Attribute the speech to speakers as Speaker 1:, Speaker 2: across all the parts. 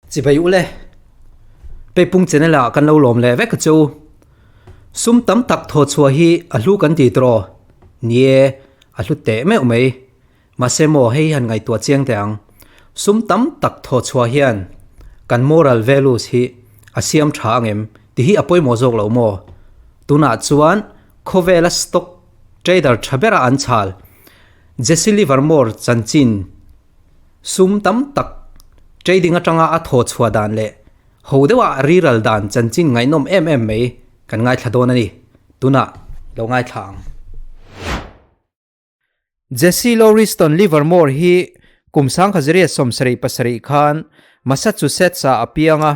Speaker 1: Chibai ule, Peipung channel ah kan lo lawm leh vek a che u. Sum tam tak thaw chhuah hi a hlu kan ti tawh. Ni e, a hlu teh meuh mai. Mahse maw hei han ngaihtuah chiang teh ang. Sum tam tak thaw chhuah hian kan moral values hi a siam tha ang em tih hi a pawimawh zawk lo maw? Tunah chuan khawvela stock trader tha bera an chhal Jesse Livermore chanchin sum tam tak trading atanga a thaw chhuah dan leh ho deuha riral dan chanchin ngaihnawm em em mai kan ngaithla dawn a ni. Tunah lo ngaithla ang. Jesse Lauriston Livermore hi kum 1977 khan Massachusetts-ah a piang a.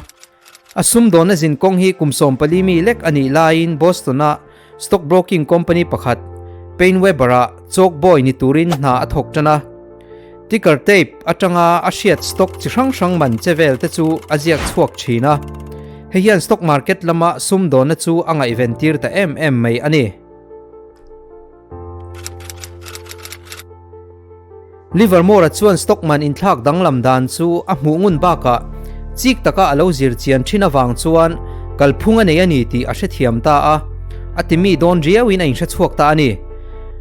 Speaker 1: A sumdawnna zinkawng hi kum 14 mi lek a nih laiin Boston-a stockbroking company pakhat PaineWebber-ah chalkboy ni turin hna a thawk tan a. Ticker tape atanga a hriat stock chi hrang hrang man che vel te chu a ziak chhuak thin a. Hei hian stock market lama sumdawnna chu a ngaihven tir ta em em mai a ni. Livermore-a chuan Stockman inthlak danglam dan chu a hmuh ngun bakah chik taka a lo zir chian thin avang chuan kalphung a nei a ni tih a hrethiam ta a, a timi dawn riauin a inhre chhuak ta a ni.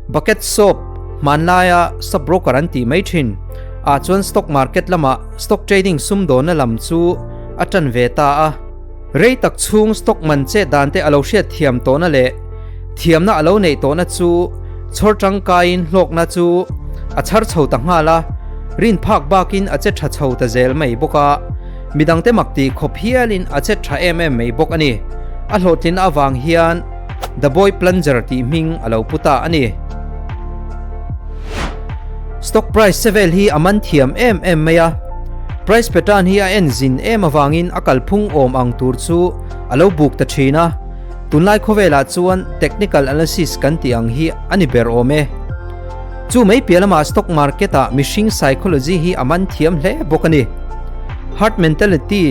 Speaker 1: Bucket soap hmanlaia stockbroker an tih mai thin ah chuan stock market lama stock trading sumdawnna lam chu a tan ve ta a. Rei tak chhung stock man chet dan te a lo hriat thiam tawhna leh thiamna a lo neih tawhna chu chhawr tangkaiin hlawkna chu a chhar chho ta nghal a, rin phak bakin a che tha chho ta zel mai bawk a, midangte mak tih khawp hialin a che tha em em mai bawk a ni. A hlawhtlinna avang hian The Boy Plunger tih hming a lo pu ta a ni. Stock price che vel hi a man thiam em em mai a. Price pattern hi a en zin em avangin a kalphung awm ang tur chu a lo buk ta thin a, tunlai khawvelah chuan technical analysis kan tih ang hi a ni ber awm e. Chu mai piah lamah stock market ah mihring psychology hi a man thiam hle bawk a ni. Herd mentality,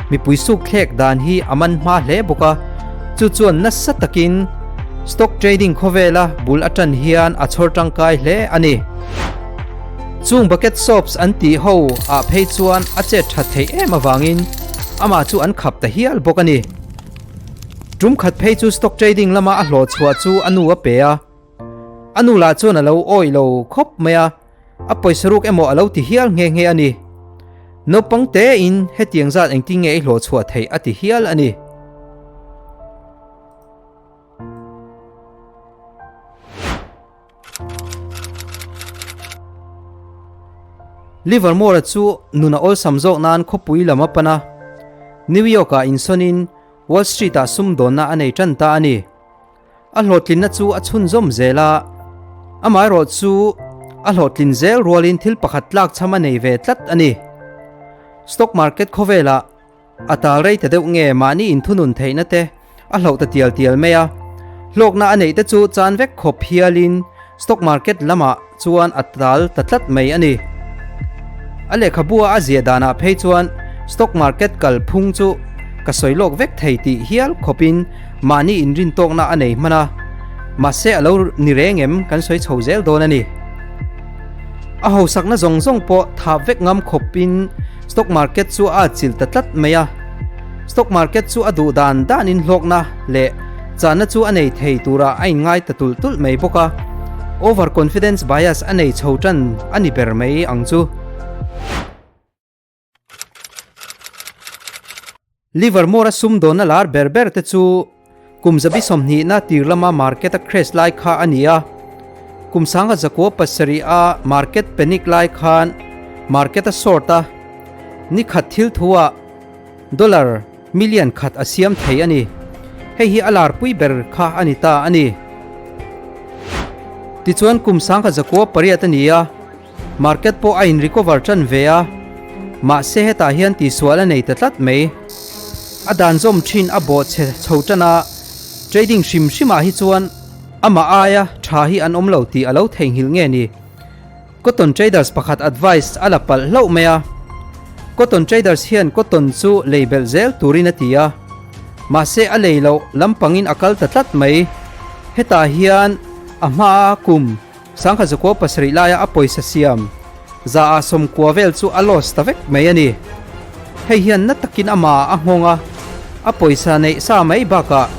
Speaker 1: mipui suk thlek dan hi a man hma hle bawk a, chu chuan nasa takin stock trading khawvela bul atan hian a chhawr tangkai hle a ni. Chung bucket soaps an tih ho ah phei chuan a chet that theih em avangin amah chu an khap ta hial bawk a ni. Tum khat phei chu stock trading lama a hlawh chhuah chu a nu a pe a, a nu lah chuan a lo awih lo khawp mai a, a pawisa ruk emaw a lo ti hial nghe nghe a ni. Naupang tein hetiang zat engtin nge i hlawh chhuah theih a ti hial a ni. Livermore-a chu nun a awlsam zawk nan khawpui lam a pan a, New York-ah insawnin Wall Street-ah sumdawnna a nei tan ta a ni. A hlawhtlinna chu a chhunzawm zel a, amaherawh chu a hlawhtlin zel rualin thil pakhat tlakchham a nei ve tlat a ni. Stock market khawvelah A tal rei ta deuh nge mahni inthunun theihna te a hloh ta tial tial mai a, hlawkna a neih te chu chan vek khawp hialin stock market lamah chuan a tal ta tlat mai a ni. A lehkhabua a ziah danah phei chuan stock market kalphung chu ka sawi lawk vek thei tih hial khawpin mahni inrintawkna a nei hman a, mahse a lo ni reng em kan sawi chho zel dawn a ni. A hausakna zawng zawng pawh thah vek ngam khawpin Stock market chu a chil ta tlat mai a, stock market chu a duh dan danin hlawkna leh chahna chu a nei thei turah a inngai ta tulh tulh mai bawk a, over confidence bias a nei chho tan a ni ber mai ang chu. Livermore-a sumdawnna lar ber ber te chu kum zabi sawmhnihna tir lama market a crash lai kha a ni a. Kum sanga zakua pasarih a market panic lai khan market a short a, ni khat thil thuah dollar million khat a siam thei a ni. Hei hi a larpui ber kha a ni ta a ni. Tichuan kum sangha zakua pariat a ni a. Market pawh a in recover tan ve a, mahse hetah hian tihsual a nei ta tlat mai. A dan zawm thin a bawh chhe chho tan a, trading hrim hrim ah hi chuan amah aia tha hi an awm lo tih a lo theihnghilh nge ni. Cotton traders pakhat advice a la palh hlauh mai a, Cotton traders hian cotton chu lei belh zel turin a ti a, mahse a lei loh lampangin a kal ta tlat mai. Hetah hian a hmaa kum. Sangha zakua pasarih laia a pawisa siam za ah sawmkua vel chu a loss ta vek mai a ni. Hei hian na takin amah a nghawng a, a pawisa neih sa mai bakah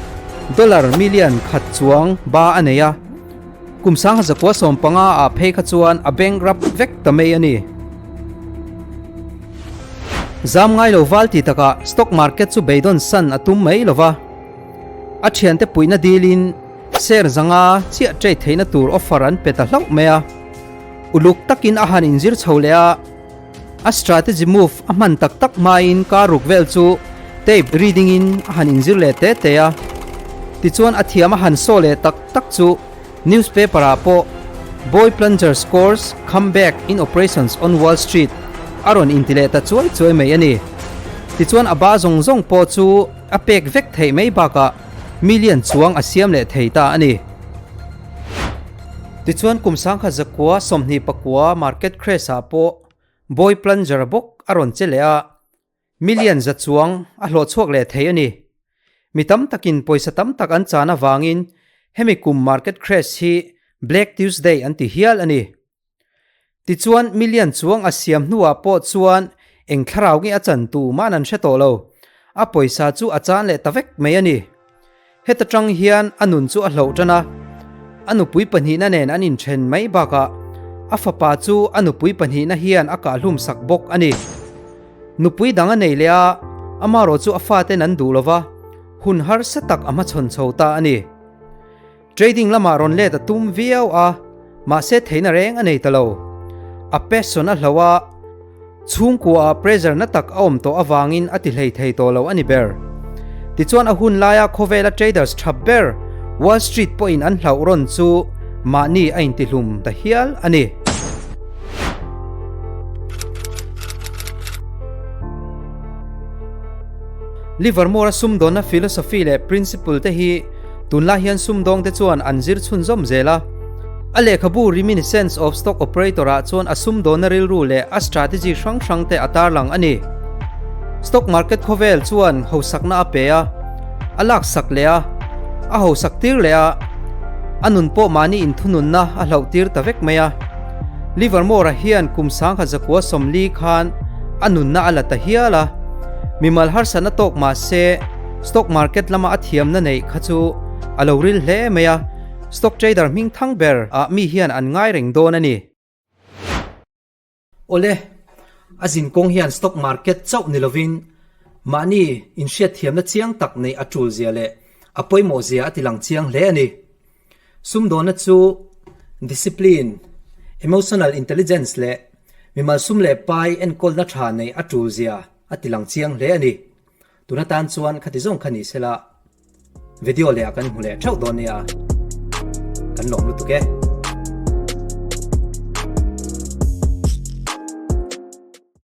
Speaker 1: dollar million khat chuang ba a nei a. Kum 1915 ah phei kha chuan a bankrupt vek ta mai a ni. Zam ngai lo val ti takah stock market chu beidawn san a tum mai lo va. A thiante puihna dilin share zanga chiah trade theihna tur offer an pe ta hlauh mai a. Uluk takin a han inzir chho leh a. A strategy move a hman tak tak hmain car ruk vel chu tape reading in a han inzir leh te te a. Tichuan a thiam a han saw leh tak tak chu newspaper ah pawh Boy Plunger scores comeback in operations on Wall Street a rawn inti leh ta chuai chuai mai a ni. Tichuan a ba zawng zawng pawh chu a pek vek theih mai bakah million chuang a siam leh thei ta a ni. Tichuan kum 1924 market crash ah pawh Boy Plunger bawk a rawn che leh a, million za chuang a hlawh chhuak leh thei a ni. Mi tam takin pawisa tam tak an chan avangin hemi kum market crash hi Black Tuesday an ti hial a ni. Tichuan million chuang a siam hnuah pawh chuan eng thlarau nge a chan tu mahn an hre tawh lo, a pawisa chu a chan leh ta vek mai a ni. Heta tang hian a nun chu a hloh tan a, a nupui pahnihna nen an inthen mai bakah a fapa chu a nupui pahnihna hian a kahhlum sak bawk a ni. Nupui dang a nei leh a, amarawh chu a faten an duh lova, hun harsa tak a hmachhawn chho ta a ni. Trading lamah rawn let a tum viau a, mahse theihna reng a nei ta lo. A passion a hloh a, chhungkua ah pressure na tak a awm tawh avangin a ti hlei thei tawh lo a ni ber. Tichuan a hun laia khawvela traders tha ber Wall Street pawhin an hlauh rawn chu mahni a intihlum ta hial a ni. Livermore-a sumdawnna philosophy leh principle te hi Tunlai hian sumdawngte chuan an zir chhunzawm zel a. A lehkhabu Reminiscence of Stock Operator ah chuan a sumdawnna rilru leh a strategy hrang hrangte a tarlang a ni. Stock market khawvel chuan hosakna a pe a, a laksak leh a, a hosak tir leh a, a nun pawh mahni inthununna a hlauh tir ta vek mai a. Livermore-a hian kum 1940 khan a nunna a la ta hial a, mimal harsatna tawk mah se, Stock market lama a thiamna neih kha chu a lo ril hle mai a, stock trader hming thang ber ah mi hian an ngai reng dawn a ni. Awle, a zin kawng hian stock market chauh ni lovin mahni inhriatthiamna chiang tak neih a tul zia leh a pawimawh zia a ti lang chiang hle a ni. Sumdawnna chu discipline, emotional intelligence leh mimal sum leh pai enkawlna tha neih a tul zia a ti lang chiang hle a ni. Tuna tan chuan khati zawng kha ni sela video leh ah kan hmu leh theuh dawn nia, kan lawm lutuk e.